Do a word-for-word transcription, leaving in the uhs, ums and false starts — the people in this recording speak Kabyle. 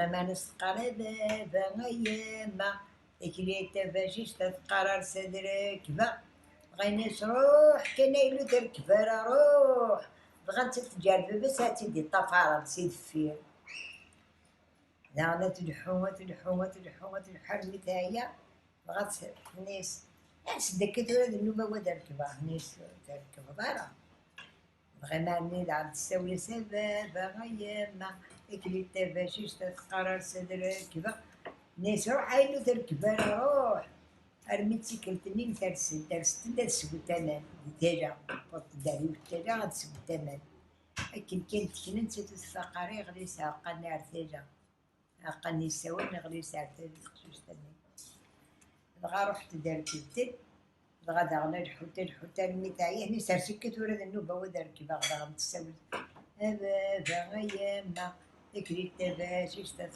Aman s teqqar a baba, a yemma, tikli tabacict ad teqqar ar s ad rekbeɣ. Dɣa ini-as ruḥ kan a yellu terkeb ara, ruḥ. Dɣa nettat tǧer baba-s ad tt-id-iṭṭafaren si deffir. Daɣen ad tleḥḥu, ad tleḥḥu, ad tleḥḥu, ad tleḥḥu armi teɛya. Dɣa tenna-yas, as-d akka tura d nnuba-w ad rekbeɣ. Tenna-yas ur terkbeḍ ara. Dɣa imar-nni daɣen tessawel-as a baba, a yemma, tikli tabacict ad teqqar ar s ad rekbeɣ. Tenna-yas ruḥ a yellu terkeb ara, ruḥ. Armi d tikkelt-nni n ters-d, ters-d ad teswet aman di tala, tewweḍ-d ar yiwet tala ad teswet aman. Akken kan tekna nettat ur tfaq ara, iɣli s aɛeqqa-nni ar tala. Aɛeqqa-nni yessawalen iɣli s ar tala teqcict-nni. Dɣa ruḥent ad rekbent, dɣa daɣen a lḥut a lḥut armi teɛya, tenna-yas ers akka tura d nnuba-w ad rekbeɣ. Daɣen tessawel a baba, a yemma, tikli tabacict ad